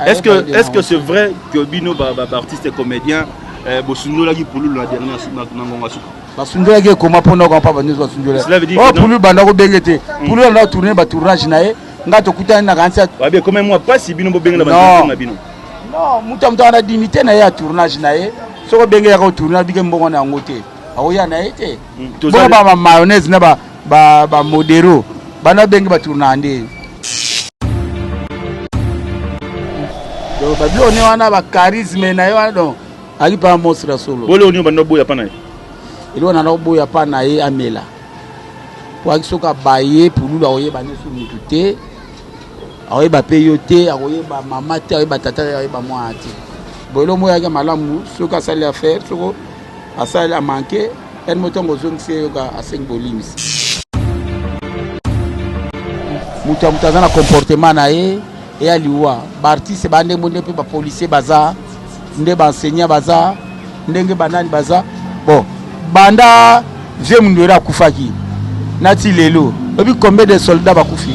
Est-ce que est-ce que c'est vrai que bino ba ba artiste comédien eh, bosundolaki pululu na dernière na ngonga suka? Basundolaki ekoma mpo noko mpa banyoso basundolaki. Oh pululu banda kobenge te. Hmm. Pululu banda tourner ba tournage na ye. Nga tokutani na kanisa. Babe comme moi pasi bino bobengela ba na bino. Non, mutu mutu ana dignité na ye ya tournage na ye. Soko benge ya ko tourner bike mbongo na yango te. Akoya na ye te. Hmm, Bongo ba mayonnaise na ba ba ba modero bana benge ba tourna nde. Donc ba biloko ne wana ba charisme na ye wana donc aki pa monstre ya solo. Bolo nio bando boya pa na ye. Eloko na boya pa na ye amela. Po aki soka baye pululu akoyeba nyonso mutu te. Akoyeba pe yo te, akoyeba mama te, akoyeba tata te, akoyeba mwana te. Bon eloko moko eyaki malamu soki asali affaire soko asali amanke yani moto yango ozongisi ye yoka asengi bolimbisi. Moto ya moto aza na comportement na ye eya liwa. Ba artiste ba ndenge nde mpe ba policier baza nde ba enseignant baza ndenge banani baza bon banda vieux Mundweri akufaki nati lelo oyebi combien de soldats bakufi?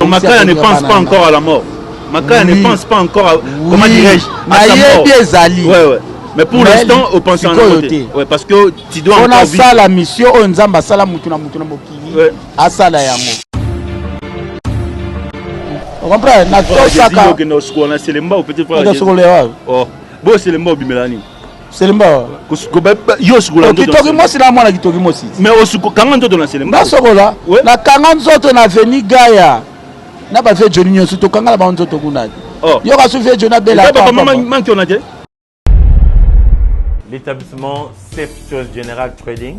Makaya ne pense pas encore à la mort. Makaya oui. ne pense pas encore à, oui. comment dirais-je, à sa mort. Ezali. Ouais, ouais. Mais pour l'instant, au pense en côté. Ouais, parce que tu dois encore vivre. On a la mission oyo Nzambe asala mutu na mutu na mokili. Ouais. Asala yango. Comprends? Na tosaka. Okende osukola na Selemba ou peut-être frère. Osukola wapi? Oh. Bo Selemba obimela nini? Selemba. Yo osukola nzoto. Kitoki mosi na mwana kitoki mosi. Mais osuko kanga nzoto na Selemba. Nasokola. Na kanga nzoto na Veni Gaya. Na ba vieux Johnny nyonso tokanga na bango nzoto kuna. Oh. Yoka su vieux Johnny abela. Papa mama manki ona te. L'établissement Safe Choice General Trading.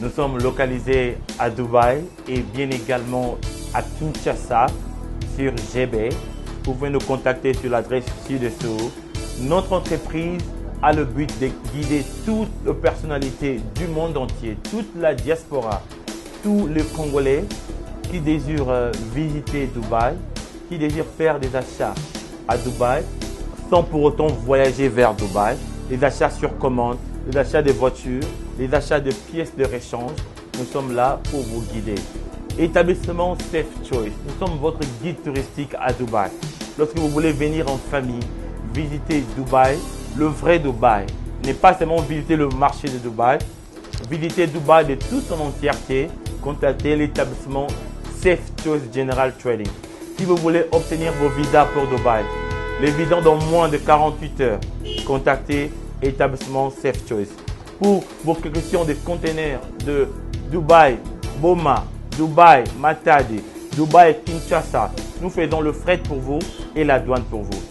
Nous sommes localisés à Dubaï et bien également à Kinshasa sur GB. Vous pouvez nous contacter sur l'adresse ci-dessous. Notre entreprise a le but de guider toutes les personnalités du monde entier, toute la diaspora, tous les Congolais qui désirent euh, visiter Dubaï, qui désirent faire des achats à Dubaï, sans pour autant voyager vers Dubaï, les achats sur commande, les achats de voitures, les achats de pièces de rechange. Nous sommes là pour vous guider. Établissement Safe Choice. Nous sommes votre guide touristique à Dubaï. Lorsque vous voulez venir en famille, visiter Dubaï, le vrai Dubaï, n'est pas seulement visiter le marché de Dubaï, visiter Dubaï de toute son entièreté, contactez l'établissement Safe Choice General Trading. Si vous voulez obtenir vos visas pour Dubaï, les visas dans moins de 48 heures, contactez établissement Safe Choice. Pour vos questions de conteneurs de Dubaï, Boma, Dubaï, Matadi, Dubaï, Kinshasa, nous faisons le fret pour vous et la douane pour vous.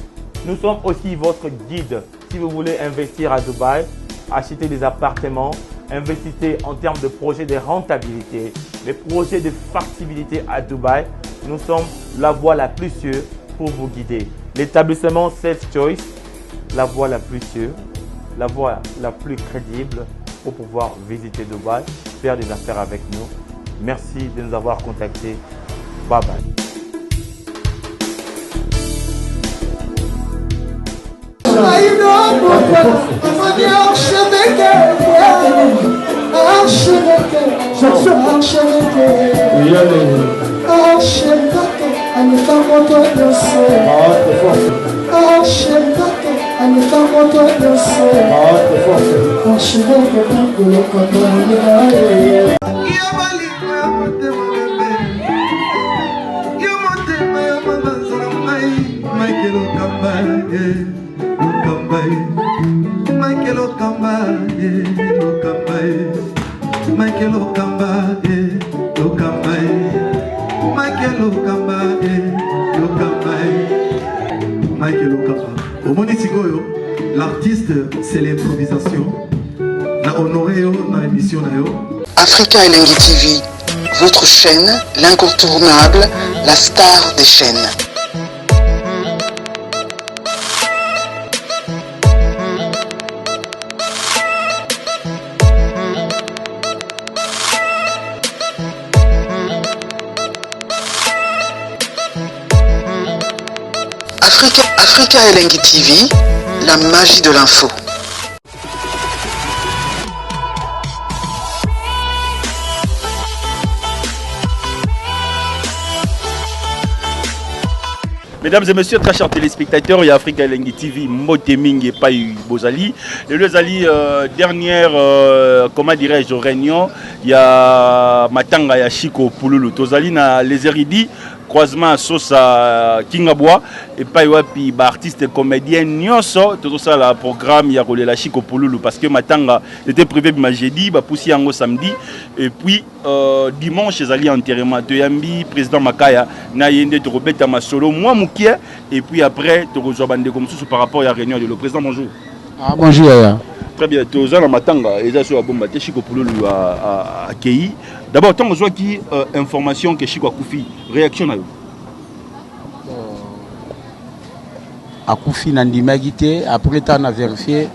Nous sommes aussi votre guide si vous voulez investir à Dubaï, acheter des appartements, investissez en termes de projets de rentabilité, des projets de factibilité à Dubaï. Nous sommes la voie la plus sûre pour vous guider. L'établissement Safe Choice, la voie la plus sûre, la voie la plus crédible pour pouvoir visiter Dubaï, faire des affaires avec nous. Merci de nous avoir contactés. Bye bye. Omoni sikoyo l'artiste c'est l'improvisation na honoré yo na émission na yo. Africa Elengi TV, votre chaîne, l'incontournable, la star des chaînes. Africa, Africa Elengi TV, la magie de l'info. Mesdames et messieurs, très chers téléspectateurs, il y a Africa Elengi TV, Mbote Mingi epai Bozali. Lelo ezali dernière, comment dirais-je, réunion ya matanga ya Chico Pululu. Tozali na Les Érudits, croisement Sosa Kingabwa, epai wapi ba artiste comédien nyonso tozosala programme ya kolela Chico Pululu parce que matanga était prévu bima jeudi, bapusi yango samedi et puis dimanche ezali enterrement. Toyambi président Makaya na ye nde tokobeta masolo mwa mokie et puis après tokozwa bandeko mosusu par rapport ya réunion de le président. Bonjour. Ah, bonjour yaya. Très bien, toza na matanga eza so ya bomba te, Chico Pululu akei. D'abord, ntango ozwaki information ke Chico akufi, réaction na yo? Akufi, nandimaki te. Après ntango na vérifie,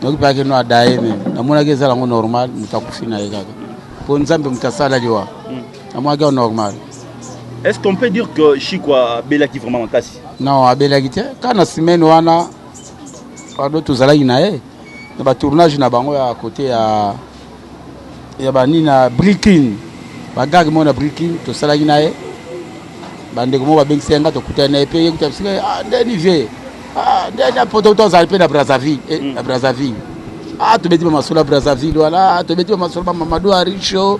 noki mpaki no adaye me namonaki eza yango normal, moto akufi na ye kaka mpo Nzambe moto asala liwa, namonaki yango normal. Est-ce qu'on peut dire que Chico abelaki vraiment makasi? Non, abelaki te. Kaka na semaine wana, pardon, tozalaki na ye na batournage na bango ya côté ya banini na Brikin, bagage moko na Brikin tosalaki na ye. Bandeko moko babengisi ye nga, tokutani na ye mpe ye kuta bisika ndeni vie ndeni poto tozali mpe na Brazzaville, na Brazzaville. Tobeti bamasolo ya Brazzaville wana, tobeti bamasolo ba Mamadou Aricho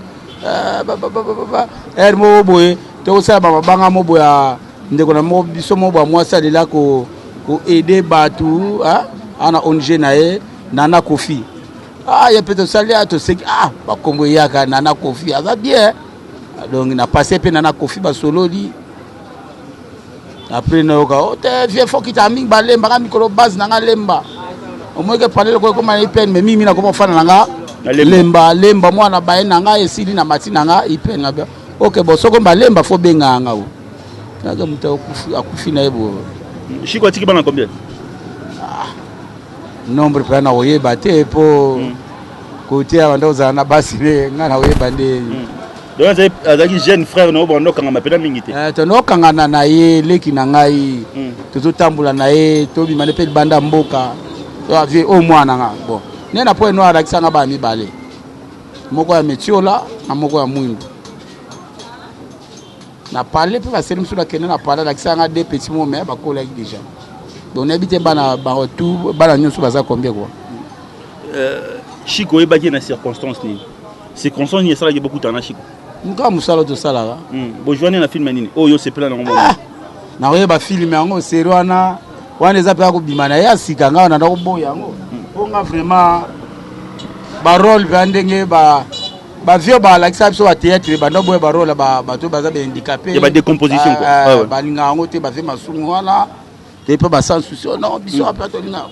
ere moko boye, tokosala bamabanga mo boye ya ndeko na moko biso moko boya mwasi alela koaider bato ana ONG na ye Nana Kofi. Ye mpe tosali, toseki, bakombo eyaka. Nana Kofi aza bien, donc na passe mpe Nana Kofi basololi. Après nayoka o te vie fo kita mingi balembaka mikolo base na nga Lemba, omoyeke pale lokola ekoma na IPN, mais mingi nakoma kofanda na nga Lemba. Lemba mwana baye na nga esili na mati na nga IPN nga. Ok, bon, soko balemba fo benga nga o kaka moto akufi na ye bo. Chico atiki bana combien? Nombre mpenza na koyeba te, mpo kote ya banda kozala na basi ne ngai na koyeba nde. Donc azalaki jeune frère na yo, banda okangama mpena mingi te? Tondokangana na ye, leki na ngai, tozotambola na ye, tobima nde mpe libanda mboka vie oyo mwana nga. Bon, nde na po eno alakisanga bana mibale, moko ya metiola na moko ya mwindu. Na pale mpe baseli mosusu nakende na pale, alakisaka nga deux petits mo, mais bakolaki déjà. Donc nayebi te bana bango tout, bana nyonso baza combien quoi. Chico oyebaki na circonstance nini? Circonstance nini esalaki bokutana na Chico? Kaka mosala tosalaka. Bojwani na film nini oyo osepela nango? Nakoyeba film yango, série wana wana eza mpe akobima na ye ya sika. Ngai wana nakoboya yango mpo nga vraiment barôle mpe ndenge bavieux balakisa biso bathéâtre, banda boya barôle bato baza bahandicapé. Ya badécomposition quoi. Balingaka yango te, bavieux Masumu wana te mpe basans souci. Non, biso ape tolinga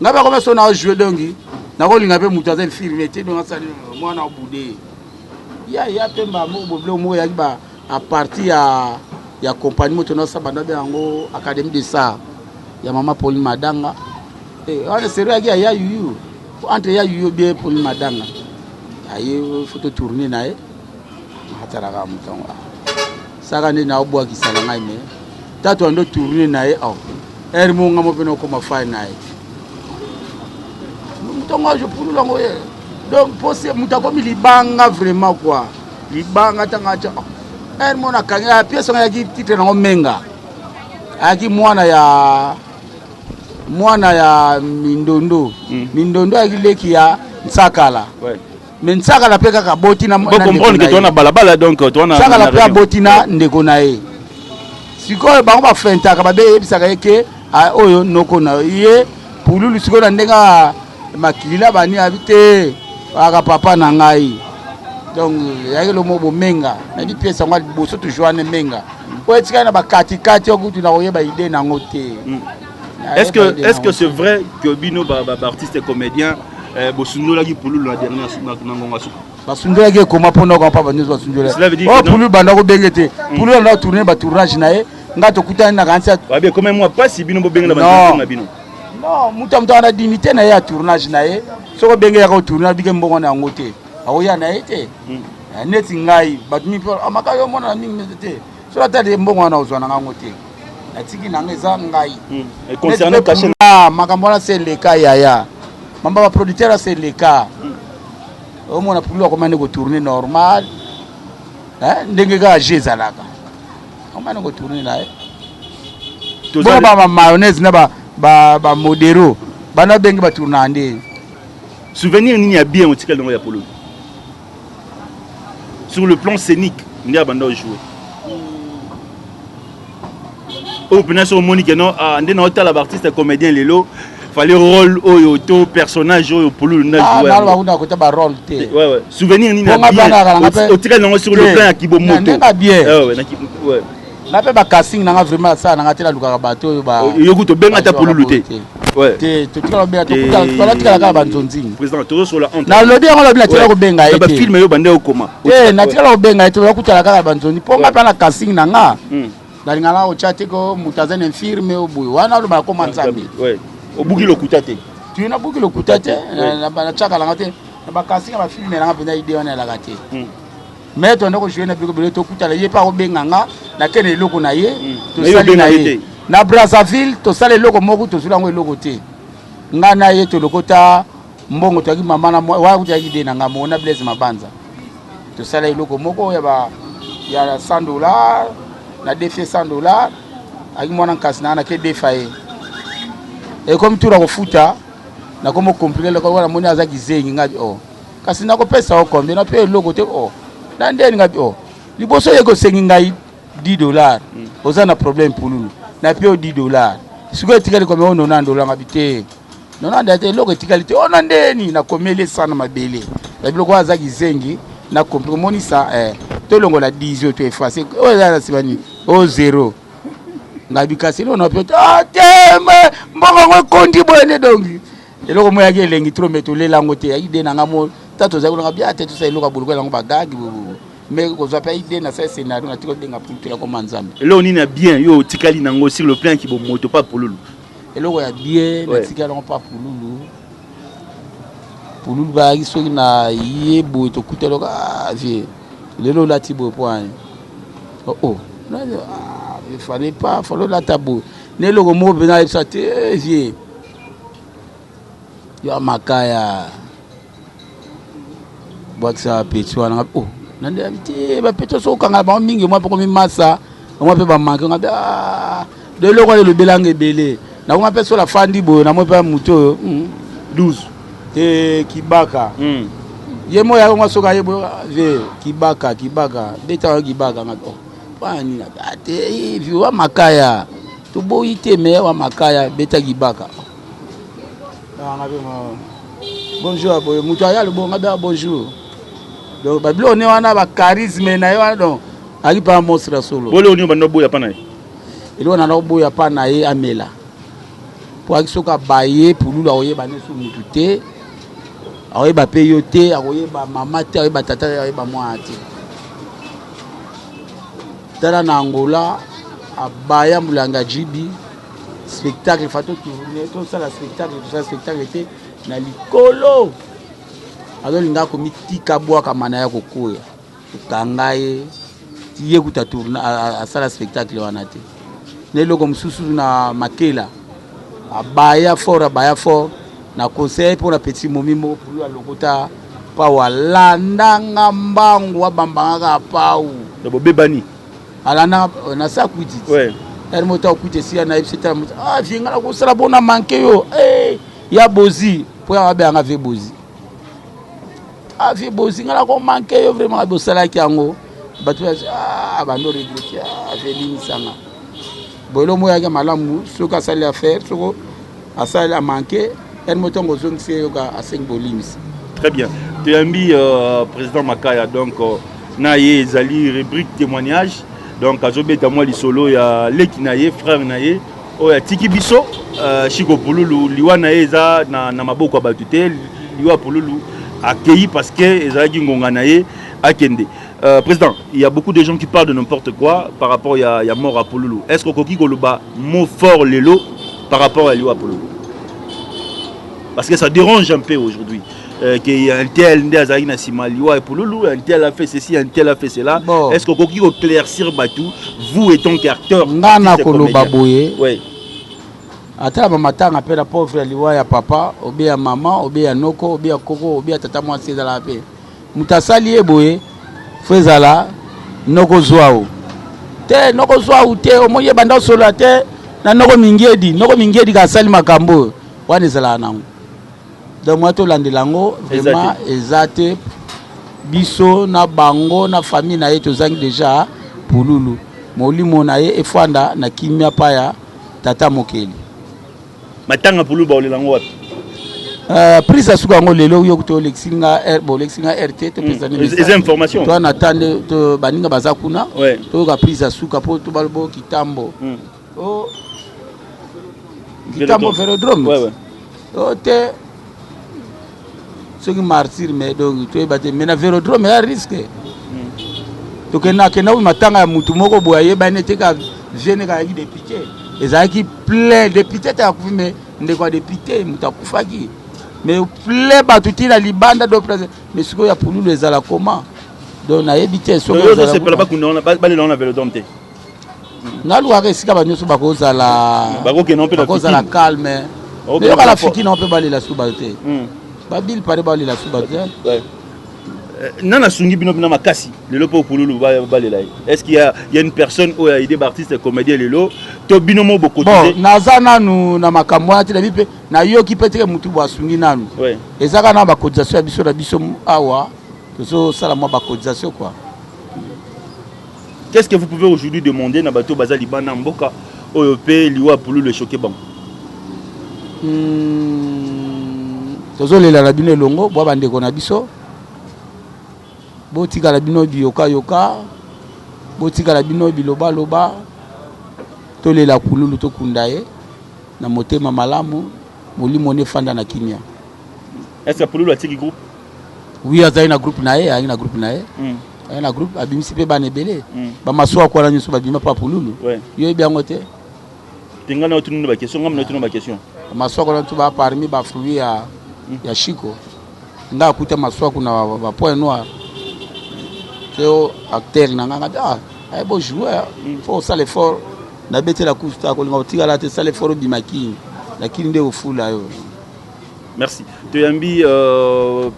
ngai bakoma so na joue, donc nakolinga mpe moto aza infirme te, donc asali mwana obude ya ya mpe moko bobilo moko eyaki ba à partir ya compagnie moto nyonso banda be yango Académie de sar ya mama Pauline Madanga. Wana série yaki ya ya yuyu, entre ya yuyu bien Pauline Madanga aye photo tourne na ye, atalaka moto yango saka nde naobwakisa na ngai. Mais tatu ando tourne na ye awa ere mo nga mo mpe nakoma fai na ye motongo ajo pululu yango ye. Donc pose moto akomi libanga vraiment quoi, libanga ntango atya ere mo nakangi pièce yango ayaki titre nango Menga, ayaki mwana ya Mindondo. Mindondo ayaki leki ya Nsakala, mais Nsakala mpe kaka aboti na comprendre que towana balabala, donc towana Nsakala mpe aboti na ndeko na ye. Sikoyo bango bafentaka babe yebisaka ye ke oyo noko na ye Pululu. Sikoyo na ndenge makilila bani abi te aka papa na ngai, donc eyaki lomo bomenga. Nayebi pièce yango liboso tojoine Menga oyo etikali na bakatikati okutu na koyeba idée nango te. Est-ce que c'est vrai que bino baartiste comédien bosundolaki Pululu na dernière na ngonga suka? Basundolaki ekoma mpona okampa banyonso basundolaki oyo Pululu banda kobenge te. Pululu anda tourne batournage na ye, nga tokutani na kanisi. Babe comme moi pasi bino bobengela na bino. Non, moto ya moto wana dignité na ye ya tournage na ye, soki obenge yaka otourne bike mbongo na yango te, akoya na ye te. Neti ngai bato mingi maka yo omonana mingi te, soki ata mbongo wana ozwa na ngango te, natiki nanga eza ngai. Makambo wana se eleka yaya, mamba baproducteur ase eleka. Omona Pulu akoma nde kotourne normal ndenge kaka je ezalaka, akoma nde kotourne na ye. Bongo ba mayonnaise na ba ba ba modero bana bengi ba tourna nde. Souvenir nini ya bien otikali nango ya Pululu? Sur le plan scénique nde abanda jouer. Oyo mpena so omoni ke non, ah, nde naotala baartiste comédien lelo, fallait rôle oyo to personnage oyo Pululu na ah, jouer. Naloba kuna kota ba rôle te. Ouais. Souvenir nini ya bien otikali nango sur le plan ya kibomoto? Ndenge bien. Ouais. Na mpe bacasting nanga vraiment asala nanga te, nalukaka bato oyo ba yo kutu obenga ata Pululu te. Te, totikala kobenga, totikala kaka banzonzingi. Président, tozosola entre nalobi yango, lobi natikala kobenga ye te. Bafilme yo bande okoma. Te, natikala kobenga ye te, tokutala kaka banzonzi mpo nga mpe na casting na nga nalingaka kotya te ko moto aza na infirme oyo boye wana aloba nakoma Nzambe. Obuki lokuta te. Tu nabuki lokuta te, natyaka nanga te na bacasting ya bafilme nanga mpenza, idée wana elaka te. Mais toanda kojouer na biloko ebele, tokutana, ye mpe akobenga nga, nakende eloko na ye, tosali na ye na Brazzaville, tosala eloko moko, tozwila yango eloko te. Nga na ye tolokota mbongo, toyaki mama na wana kutu yaki de na nga moko na Blaise Mabanza, tosala eloko moko ya ba ya 100 $, na defie 100 $, aki mwana nkasi na nga, nake defa ye, ekomi tour kofuta, nakomi compliquer eloko wana, moni aza kizengi, ngabi o oh. Kasi nakopesa yo combien? Na mpe eloko te o oh. Na ndeni ngabi o oh. Liboso ye kosengi ngai 10 $, oza na problème Pululu, na mpe yo 10 $, sikoyo etikali combien? O 90 $. Ngabi te, 90 te, eloko etikali te. Ona ndeni nakomeli esa na mabele ya biloko oyo aza kizengi na compliquer, omonisa eh, tolongola 10 oyo, to effacer oyo eza na nsima nini oyo 0. Ngabi kasi eloko na pe te, mbongo yango ekondi boye nde. Donc eloko moko yaki elengi trop, mais tolela yango te, yaki de na nga mo ta tozali kolanga bia te, tosala eloko ya boluka yango bagagi, mais kozwa mpe idée na sala scénario, natika kobenga Pululu, yakoma Nzambe. Eloko nini ya bien yo otikali nango sur le plan kibomoto pa Pululu? Eloko ya bien natikali yango pa Pululu, Pululu bayaki soki na ye boye, tokuta eloko, ah vieux, lelo olati boye po ani? Oh, oh. Ah, fallait pas, fallait olata boye na eloko moko mpenza, ayebisa te, vieux yo makaya bwakisa bapeti wana. Oh, nandeyabi te, bapeti oso okanga bango mingi, mwa mpe komimasa mwa mpe bamanke nga de eloko wana elobelanga ebele. Nakoma mpe sola fandi boye, namoi mpe motu oyo 12 te kibaka ye mo yako soki aye boye, vieux kibaka, kibaka betaka kibaka nga oh mpona nini te, vieux wa makaya toboyi te, mais wa makaya beta kibaka. Bonjour boye, moto aya lobonga bea bonjour. Donc babiloko ne wana, bacharisme na ye wana, donc aki mpa monstre ya solo. Bole oni banda boya pa na ye? Eloko nanda koboya mpa na ye, amela, mpo aki soki abaye Pululu akoyeba nyonso mutu te, akoyeba mpe yo te, akoyeba mama te, akoyeba tata te, akoyeba mwana te. Tala na Angola, abaya molanga jibi spectacle, fa totourner, tosala spectacle, tosala spectacle te na likolo, azolinga komitika bwakama na ya kokoya, tokanga ye, ye kuta tourne, asala spectacle wana te. Na eloko mosusu na Makela, abaya fort, abaya fort na conseil mpona petit momi moko, Pulu alokota pau, alandanga mbangu, abambanga kaka pau. Bobebani? Alandanga na sa kwiti ere moto akwiti esika nayebisi tala moto, ah vieux, nga nakosala mpona manke yo ya bozi, mpo yanga abenganga vieux Bozi, ah vieux Bozi, nga nakomanke yo vraiment, bosalaki yango bato ah, bando regretter, ah vieux limisanga boye. Eloko moko yaki malamu, soki asali affaire, soki asali amanke ere moto yango ozongisi ye, yoka asengi bolimisi. Très bien, toyambi président Makaya. Donc na ye ezali rubrique témoignage, donc azobeta mwa lisolo ya leki na ye, frère na ye oyo atiki biso, Chiko Pululu. Liwa na ye eza na maboko ya bato te. Liwa Pululu akei parce que ezalaki ngonga na ye akende. Président, il y a beaucoup de gens qui parlent de n'importe quoi par rapport ya mort à Pululu. Est ce que okoki koloba mot fort lelo par rapport à liwa Pululu? Parce que ça dérange un peu aujourd'hui qu'il y a un tel nde azalaki na nsima liwa ya Pululu, un tel a fait ceci, un tel a fait cela. Bon. Est ce que okoki koéclaircir bato, vous étant qu'acteur? Nga na koloba boye, ata na bamatanga mpe na pauvre ya liwa ya papa obe ya mama obe ya noko obe ya koko obe ya tata mwasi, ezalaka mpe moto asali ye boye, fo ezala noko zwau te, noko zwau te, omoni ye banda osolola te. Na noko Mingiedi, noko Mingiedi ka asali makambo oyo wana ezalaka nango. Donc moi tolandela yango vraiment eza te. Biso na bango na famille na ye tozangi deja Pululu. Molimo na ye efanda na kimia pa ya tata mokeli. Matanga Pululu baolela yango wapi? Prise ya suka yango lelo yo kutu olekisi nga R, bolekisi nga RT topesa nde message. Eza information. Toi na tande to baninga baza kuna. Toyoka prise ya suka po to balobo kitambo. Oh. Kitambo Velodrome. Ouais, ouais. Oh te. Soki martyr mais donc toyeba te mais na Velodrome ya risque. Tokenda kenda matanga ya mutu moko boye ayebani te ka jeune kayaki député. Ezalaki plein député te akufi mais ndeko ya député moto akufaki mais plein bato ti na libanda do place mais sikoyo ya Pululu ezala comment? Donc nayebi te soki Oyo ozosepela bakunda wana balela wana Velodrome te. Nalukaka esika bato nyonso bakozala Bakokende mpe na bakozala Fikine. calme. Bakokende Yoka na na Fikine mpe balela su bato te. Babile pare balela su bato te. Ouais. Nana asungi bino bino makasi lelo mpo Pululu balela ye. Est-ce qu'il y a une personne oyo a aidé baartiste comédien lelo to bino mo bokotize? Bon, naza nanu na makambo wana te, nayebi mpe nayoki mpe teke motu bo asungi nanu. Eza kaka na bacotisation ya biso na biso awa tozosala mwa bacotisation quoi. Qu'est-ce que vous pouvez aujourd'hui demander na bato baza libanda mboka oyo pe liwa Pululu echoqué bango? Tozolela na bino elongo bwa bandeko na biso, botikala bino biyokayoka, botikala bino bilobaloba, tolela Pululu, tokunda ye na motema malamu, molimo ne efanda na kimia. Est-ce que Pululu atiki groupe? Oui, azali na groupe na ye, azali na groupe na ye. Azali na groupe, abimisi mpe bana ebele. Bamasuwa kwana nyonso babima pa Pululu. Yo yebi yango te? Te, nga na otuni ba question, nga na otuni ba question. Masuwa kwana tu ba parmi ba fruits ya Chico. Nga akuta masuwa kuna ba point noir. Teo acteur na nga nga ah, ay bo joueur, faut osala effort. Na betela kusta kolinga otikala te, sala effort obima kini. Na kini nde ofula yo. Merci. Toyambi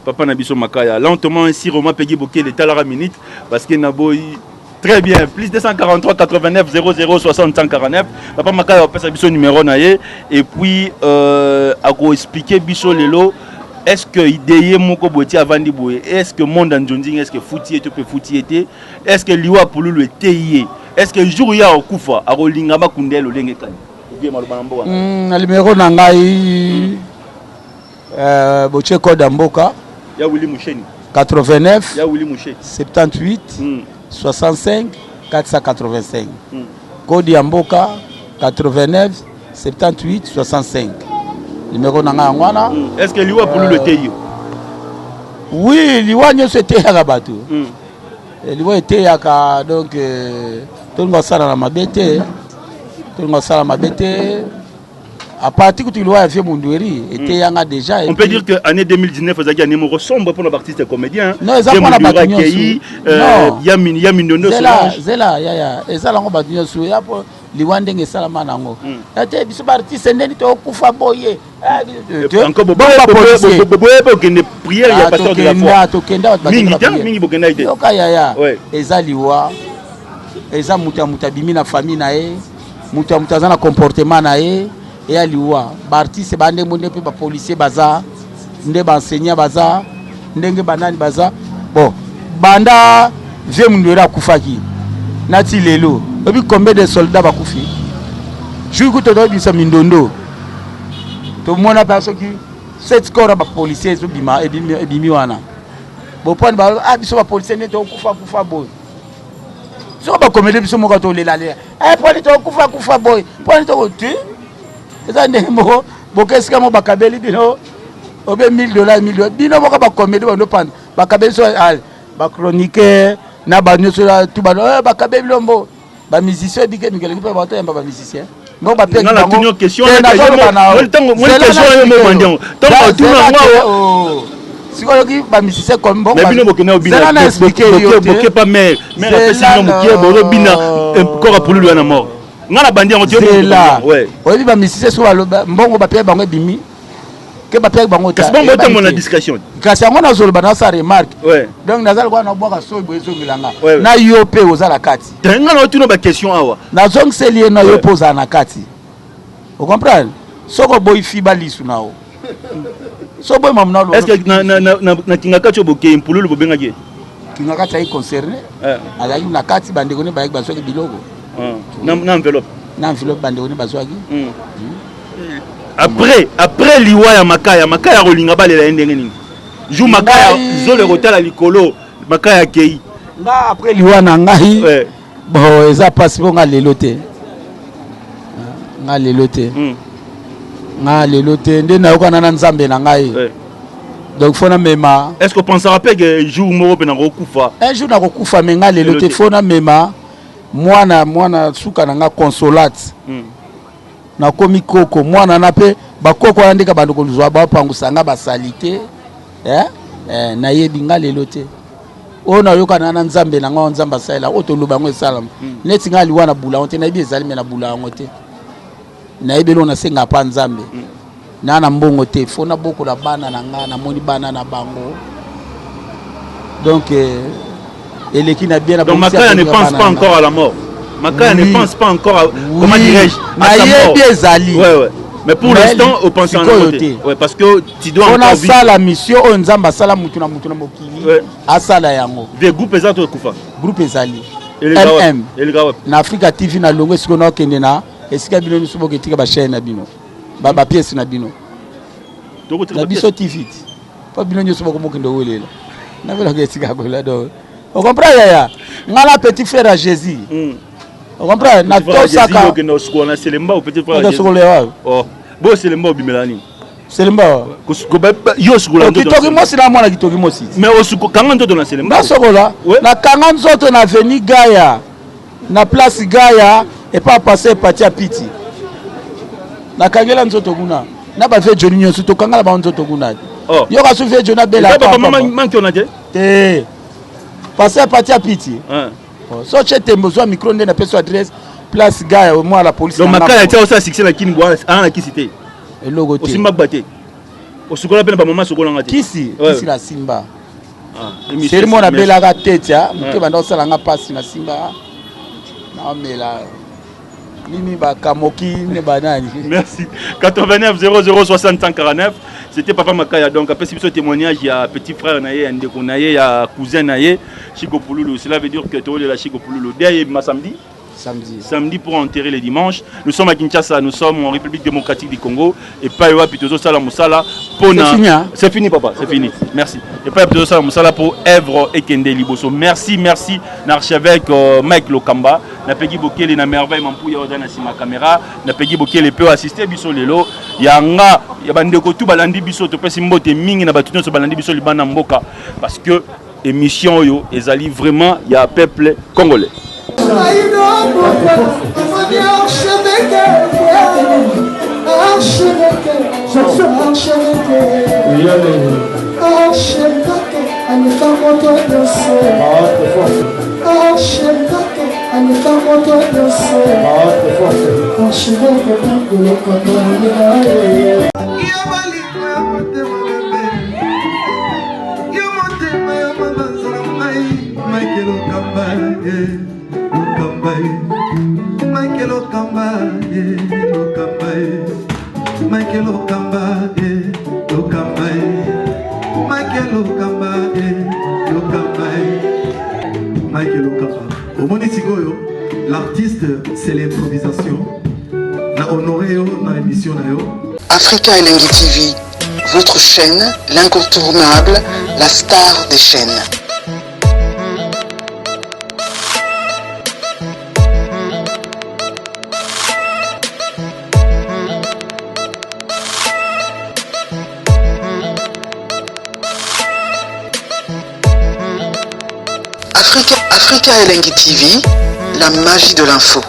papa na biso Makaya. Lentement ainsi Romain Peggy Bokele talara minute parce que naboyi très bien. Plus 243 89 00 60 149. Papa Makaya opesa biso numéro na ye et puis ako expliquer biso lelo est-ce que idée moko botie avandi boye, est-ce que monde nzonzing, est-ce que fouti et peut fouti été, est-ce que liwa Pululu était, est-ce que jour ya okufa akolinga bakundelo lenge kani? Bien maloba na mboka. Na numéro na ngai, botie code ya mboka. Ya Willy Musheni. 89 Ya Willy Musheni. 78 65 485. Code ya mboka 89 78 65. Numéro na ngai yango wana. Est-ce que liwa Pululu était yo? Oui, liwa nyonso eteyaka bato. Liwa eteyaka, donc tolinga kosala na mabe te. Tolinga kosala mabe te. À partir que tu vois vieux Mundweri était yanga déjà. On peut dire que année 2019 ezalaki année moko sombre pour nos artistes comédiens. Non, eza pona bato nyonso. Non. Yami Yami Nono Zela, Solange. Zela ya ya eza lango bato nyonso ya po liwa ndenge esalama nango. Ya te biso ba artiste ndeni to kufa boye. Ah, Encore bo ba policier. Boye bokende prière ya Ah, pasteur de la foi. tokenda, tokenda, bato Mingi bakenda te, prière. mingi bokenda te. Yoka ya ya. Ouais. Eza liwa. Eza mutu ya mutu abimi na famille na ye. Mutu ya mutu aza na comportement na ye. Eya liwa. Ba artiste ba ndenge nde pe ba policier baza, nde ba enseignant baza, ndenge ba nani baza. Bon, banda vieux Mundweri akufaki nati lelo. Obi combien de soldats bakufi? Jour kuto toyebisa mindondo. Tomona pa soki 7 corps ba policier ezobima, ebimi wana. Bon, point ba, ah, biso ba policier nde tokufa, kufa boye. Soki ba comédien biso moko tolela lela. Eh, point tokufa, kufa boye. Point to tu. Eza ndenge moko, boke esika moko bakabeli bino, obe mille dollars, mille dollars. Bino moko ba comédien bando panda. Bakabeli so, ah, ba chroniqueur, na ba nyonso la, tout ba, eh, bakabeli bino mbo. Ba musicien ebike mikolo mpe bato yamba ba musicien. Bon, ba peki Nga na bango. tuni yo question, Te, na nazoloba yo mo- na yo. mo ntango- mo Zela question na yo mo expliquer bandi yo. yango. Ntango Zela otuna na yango te, awa. oh. Sikoyo oyoki ba musicien comme bon, Mais ba- bino bokende obina, Zela na expliquer yo te. boke pa mère. Mère apesi Zela bino mokie, na- bozobina, corps ya Pululu ya na mort. Nga na bandi yango, te, yo Zela. bino bokende yango, ouais. Oyebi ba musicien soki baloba, mbongo bapesi bango ebimi. Ke bapesi bango ta. Kasi bongo Eyebani otambola na te. discrétion. Kasi yango nazoloba, nasala remarque. Ouais. Donc naza lokola nabwaka soyi boye ezongela nga. Ouais, ouais. Na yo mpe oza na kati. Te, nga na otuna ba question awa. Nazongiseli ye na yo Ouais. mpe ozala na kati. Ocomprendre? Soki oboyi fiba lisu na yo. Soki oboyi mamu na yo. Est-ce que na na na na Kingakati oyo bokei Mpululu bobengaki ye? Kingakati ayaki concerné. Eh. Azalaki na kati bandeko ne bayaki bazwaki biloko. Ah. Na na enveloppe. Na enveloppe bandeko ne bazwaki. Après après liwa ya Makaya, Makaya akolinga balela ye ndenge nini? Jour Makaya zolo ekotala likolo, Makaya akei. Nga après liwa na ngai. Ouais. Bon eza pasi po nga lelo te. Nga lelo te. Nga lelo te nde nayokana na Nzambe na ngai. Ouais. Donc faut na mema. Est-ce qu'on pensera pas que jour moko pe nakokufa? Un jour nakokufa mais nga lelo te, faut na mema mwana mwana suka na nga Consolate. Nakomi koko mwana na pe bakoko wana ndeka bando kozwa bapangusa nga basalite. Eh? Eh, nayebi nga lelo te. Oyo nayokana na Nzambe na nga, Nzambe asalela oyo toloba yango esalama. Neti nga liwa na bula yango te, nayebi ezali me na bula yango te. Nayebi eloko nasenga pa Nzambe. Na na mbongo te, faut nabokola bana na nga, namoni bana na bango. Donc eleki na bien na Donc bongisi Makaya ne avenir ya pense bana pas na nga. encore à la mort. Makaya ne Oui. pense pas encore à, Oui. comment dirais-je, à sa mort. Nayebi ezali. Ouais, ouais. Mais pour Mais l'instant, au pense en sikoyo te. te. Ouais, parce que tu dois Pona encore vivre. asala mission oyo Nzambe asala mutu na mutu na mokili. Ouais. Asala yango. Vie groupe eza to ekufa. Groupe ezali. Eleka wapi? MM. Eleka wapi? Na Africa TV na longo esiko na okende na esika bino nyonso boketika ba chaîne na bino. Ba ba pièce na bino. Tokotika Na ba biso pièce. TV ti. Pa bino nyonso bokomokende welela. Na bino esika kola do. On comprend yaya? Nga na petit frère à Jésus. On comprend? Na Petit frère à Jésus, tosaka. okende osukola na Selemba ou petit frère à Okende Jésus? osukola wapi? Oh. Bo Selemba obimela nini? Selemba. Kosuko ba yo osukola nzoto. Kitoki mosi na mwana kitoki mosi. Mais osuko kanga nzoto na Selemba. Na sokola. Ouais. Na kanga nzoto na avenue Gaia. Na place Gaia et pas passer parti à Piti. Na kangela nzoto kuna. Na ba vieux Johnny nyonso to kangala ba nzoto kuna. Oh. Yoka su vieux Johnny abela. Eza papa papa. mama manki ona te? Te. Passer parti à Piti. Hein. Oh, so che tembo zwa micro nde na peso adresse place Gaia au moins la police. Donc na Makaya ngambo. tia osala succès na Kin bwa ana na kisi te. Eloko te. Osimba gba te. Osukola pe na ba mama sokola nga te. Kisi, Ouais. kisi na simba. Ah, émission Seri mona merci. belaka tete ya, Ouais. mutu banda osala nga pasi na simba. Na mela. Mimi ba kamoki ne banani. Merci. 89 00 60 149. C'était Papa Makaya. Donc, après ce témoignage, il y a petit frère, il y a ndeko, il y a cousin, il y a Chico Pululu. Cela veut dire que tu es la Chico Pululu. Derrière, ma samedi. Samedi. Samedi pour enterrer les dimanches. Nous sommes à Kinshasa, nous sommes en République démocratique du Congo. Et pas wapi tozo sala musala pona. C'est fini, hein? C'est fini papa, c'est fini. Merci. Et pas tozo sala musala pour Evre et Kende Liboso. Merci, merci l'archevêque Mike Lokamba, na Peggy Bokele na merveille Mampuya oza na sima caméra, na Peggy Bokele peut assister biso lelo. Ya nga ya bandeko tout balandi biso to pesi mbote mingi na batu nyonso balandi biso libanda mboka parce que émission oyo ezali vraiment ya peuple congolais. Omoni sikoyo, l'artiste c'est l'improvisation. Na honoré yo na émission na yo. Africa Elengi TV, votre chaîne, l'incontournable, la star des chaînes. Africa Elengi TV, la magie de l'info.